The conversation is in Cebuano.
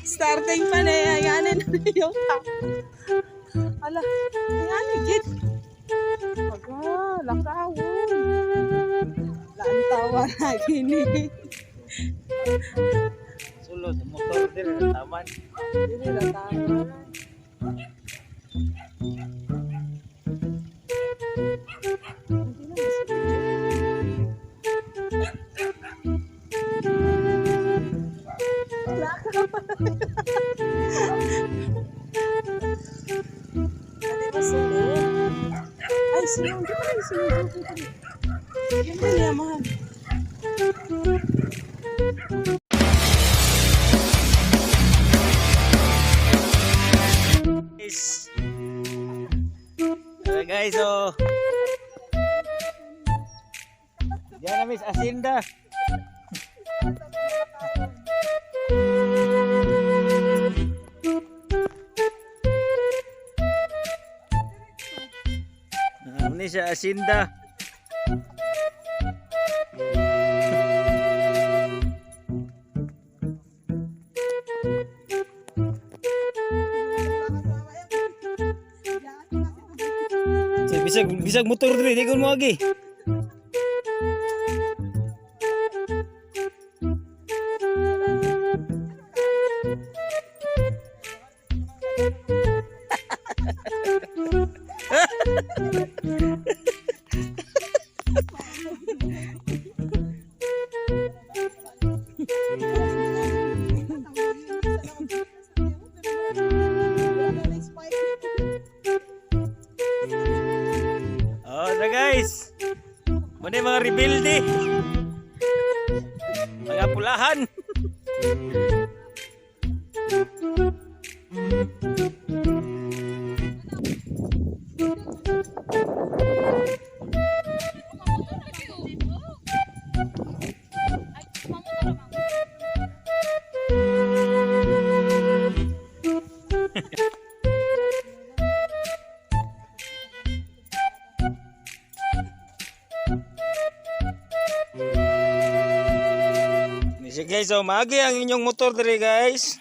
Starting pa na eh. Ayanin na yung tao. Ala, ingani gid. Aga, lakawon. Lantawa na gini. Sulod, motor din, taman. Dili na tayo. Hindi na masulod. Hindi masulod. Ay, sunod. Di ba yung sunod? Yan ba niya, mahal? Guys. Tara guys, oh. Diyan na miss Asinda. Ah, ni siya Asinda. So, bisag bisag motor diri di ko mo agi. Oh, na guys. Muna yung mga rebelde. Mga pulahan. Ni siya, guys, oh, maagi ang inyong motor diri guys.